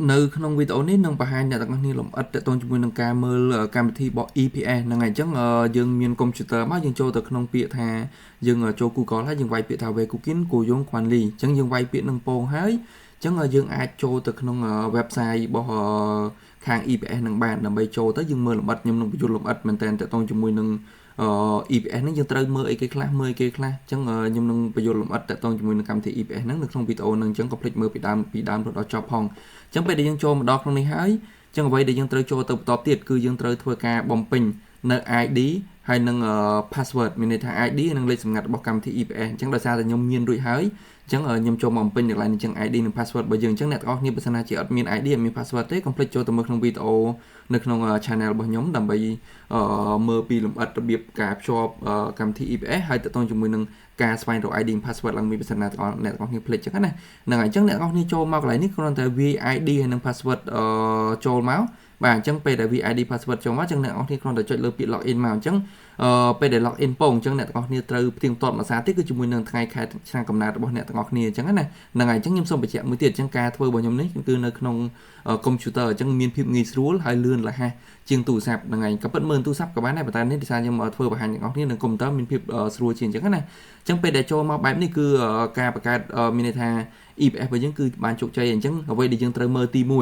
នៅក្នុងវីដេអូនេះនឹងបង្ហាញអ្នកទាំងអស់គ្នាលម្អិតទាក់ទងជាមួយនឹងការមើលកម្មវិធីរបស់ EPS ហ្នឹងហើយអញ្ចឹងយើងមានកុំព្យូទ័រមកយើងចូលទៅក្នុងពាក្យថាយើងចូល Google ហើយយើងវាយពាក្យថា 외국인 고용 관리 អញ្ចឹងយើងវាយពាក្យនឹងពងហើយអញ្ចឹងយើងអាចចូលទៅក្នុង website របស់ខាង EPS នឹងបានដើម្បីចូលទៅយើងមើលលម្អិតខ្ញុំនឹងបញ្យល់លម្អិតមែនតើទាក់ទងជាមួយនឹង EPS ហ្នឹងយើងត្រូវមើលអីគេខ្លះមើលអីគេខ្លះអញ្ចឹងខ្ញុំនឹងបញ្យល់លម្អិតទាក់ទងជាមួយនឹងកម្មវិធី EPS ហ្នឹងនៅក្នុងវីដេអូហ្នឹងអញ្ចឹងកុំភ្លេចមើលពីដើមរហូតដល់ចប់ផងអញ្ចឹងពេលដែលយើងចូលមកដល់ក្នុងនេះហើយអញ្ចឹងអ្វីដែលយើងត្រូវចូលទៅបន្តទៀតគឺយើងត្រូវធ្វើការបំពេញនៅ ID ហើយនឹង password មានន័យថា ID និងលេខសម្ងាត់របស់កម្មវិធី EPS អញ្ចឹងដោយសារតែខ្ញុំមានរួចហើយអញ្ចឹងខ្ញុំចូលមកបំពេញកន្លែងនេះអញ្ចឹង ID និង password របស់យើងអញ្ចឹងអ្នកទាំងអស់គ្នាបើសិនណាជាអត់មាន ID អត់មាន password ទេកុំភ្លេចចូលទៅមើលក្នុងវីដេអូនៅក្នុង channel របស់ខ្ញុំដើម្បីមើលពីលម្អិតរបៀបការភ្ជាប់កម្មវិធី EPS ហើយទាក់ទងជាមួយនឹងការស្វែងរក ID password ឡើងមានបើសិនណាទាំងអ្នកទាំងអស់គ្នាភ្លេចអញ្ចឹងណាហ្នឹងហើយអញ្ចឹងអ្នកទាំងអស់គ្នាចូលមកកន្លែងនេះគ្រាន់តែវាយ ID ហើយនិង password ចូលមកបាទអញ្ចឹងពេលដែលវាយ ID password ចូលមកអញ្ចឹងអ្នកទាំងអស់គ្នាគ្រាន់តែចុចលើពាក្យ login មកអញ្ចឹងអឺពេលដែល login ពងអញ្ចឹងអ្នកទាំងអស់គ្នាត្រូវផ្ទៀងផ្ទាត់មួយសារទៀតគឺជាមួយនឹងថ្ងៃខែឆ្នាំកំណើតរបស់អ្នកទាំងអស់គ្នាអញ្ចឹងណាហ្នឹងហើយអញ្ចឹងខ្ញុំសូមបញ្ជាក់មួយទៀតអញ្ចឹងការធ្វើរបស់ខ្ញុំនេះគឺនៅក្នុង computer អញ្ចឹងមានភាពងាយស្រួលហើយលឿនរហ័សជាងទូរស័ព្ទហ្នឹងហើយក៏ពិតមើលទូរស័ព្ទក៏បានដែរប៉ុន្តែនេះដោយសារខ្ញុំធ្វើបង្ហាញទាំងអស់គ្នានៅ computer មានភាពស្រួលជាងអញ្ចឹងណាអញ្ចឹងពេលដែលចូលមកបែបនេះគឺការបង្កើតមានន័យថា EPS របស់យើងគឺបានជោគជ័យអញ្ចឹងអ្វីដែលយើងត្រូវមើលទី1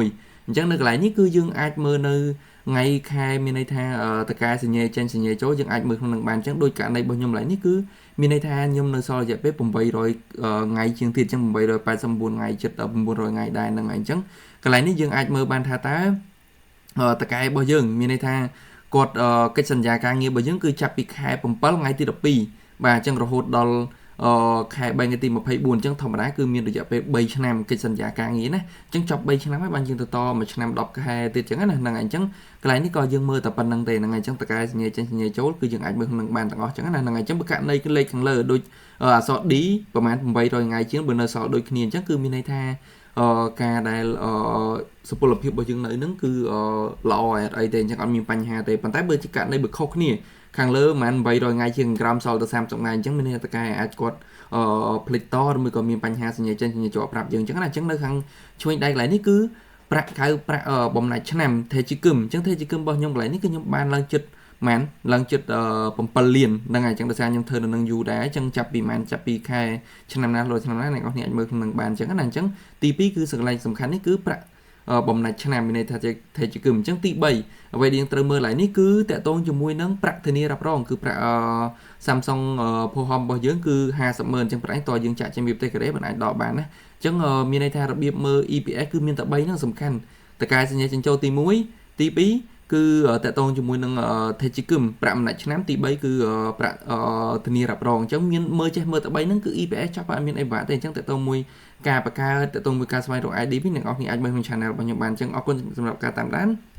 អញ្ចឹងនៅកន្លែងនេះគឺយើងអាចមើលនៅថ្ងៃខែមានន័យថាតកែសញ្ញាចេញសញ្ញាចូលយើងអាចមើលក្នុងនឹងបានអញ្ចឹងដោយករណីរបស់ខ្ញុំកន្លែងនេះគឺមានន័យថាខ្ញុំនៅសល់រយៈពេល800ថ្ងៃជាងទៀតអញ្ចឹង889ថ្ងៃជិត900ថ្ងៃដែរហ្នឹងហើយអញ្ចឹងកន្លែងនេះយើងអាចមើលបានថាតើតកែរបស់យើងមានន័យថាគាត់កិច្ចសន្យាការងាររបស់យើងគឺចាប់ពីខែ7ថ្ងៃទី12បាទអញ្ចឹងរហូតដល់ អខែ3ថ្ងៃទី24អញ្ចឹងធម្មតាគឺមានរយៈពេល3ឆ្នាំកិច្ចសន្យាការងារណាអញ្ចឹងចប់3ឆ្នាំហើយបានយើងទៅតមួយឆ្នាំ10ខែទៀតអញ្ចឹងណាហ្នឹងហើយអញ្ចឹងកន្លែងនេះក៏យើងមើលតែប៉ុណ្្នឹងទេហ្នឹងហើយអញ្ចឹងតកែសញ្ញាចេញសញ្ញាចូលគឺយើងអាចមើលក្នុងនឹងបានទាំងអស់អញ្ចឹងណាហ្នឹងហើយអញ្ចឹងបើករណីគឺលេខខាងលើដូចអក្សរ D ប្រហែល800ថ្ងៃជាងបើនៅសល់ដូចគ្នាអញ្ចឹងគឺមានន័យថាអឺការដែលអឺសុពលភាពរបស់យើងនៅហ្នឹងគឺល្អអត់អីទេអញ្ចឹងអត់មានបញ្ហាទេប៉ុន្តែបើជាករណីបើខុសគ្នាខាងលើប្រហែល800ថ្ងៃជាងក្រោមសល់ទៅ30ថ្ងៃអញ្ចឹងមានន័យថាតកែអាចគាត់អឺភ្លេចតឬមួយក៏មានបញ្ហាសញ្ញាចេញសញ្ញាចូលប្រាប់យើងអញ្ចឹងណាអញ្ចឹងនៅខាងឆ្វេងដៃកន្លែងនេះគឺប្រាក់កៅប្រាក់បំណាច់ឆ្នាំ퇴직금អញ្ចឹង 퇴직금របស់ខ្ញុំកន្លែងនេះគឺខ្ញុំបានឡើងចិត្តម៉ានឡើងចិត្ត7លានហ្នឹងហើយអញ្ចឹងដោយសារខ្ញុំធ្វើនៅនឹងយូរដែរអញ្ចឹងចាប់ពីម៉ានចាប់ពីខែឆ្នាំណាលឆ្នាំណាអ្នកនរគ្នាអាចមើលក្នុងនឹងបានអញ្ចឹងណាអញ្ចឹងទី2គឺសកលសំខាន់នេះគឺប្រាក់បំណាច់ឆ្នាំមានន័យថា 퇴직금អញ្ចឹងទី3អ្វីដែលយើងត្រូវមើលឡើយនេះគឺតកតងជាមួយនឹងប្រាក់ធានារ៉ាប់រងគឺប្រាក់ Samsung 보험 របស់យើងគឺ50ម៉ឺនអញ្ចឹងប្រាក់នេះតើយើងចាក់ចេញពីប្រទេសកូរ៉េមិនអាចដកបានណាអញ្ចឹងមានន័យថារបៀបមើល EPS គឺមានតែ3ហ្នឹងសំខាន់តកែសញ្ញាចិញ្ចោទី1ទី2គឺតកតងជាមួយនឹង 퇴직금ប្រាក់បំណាច់ឆ្នាំទី3គឺប្រាក់ធានារ៉ាប់រងអញ្ចឹងមានមើលចេះមើលតែ3ហ្នឹងគឺ EPS ចប់អត់មានអីបាក់ទេអញ្ចឹងតកតងមួយការបង្កើតតកតងមួយការស្វែងរក ID ពីអ្នកនរគ្នាអាចមើលក្នុង channel របស់ខ្ញុំបានអញ្ចឹងអរគុណសម្រាប់ការតាមដាន។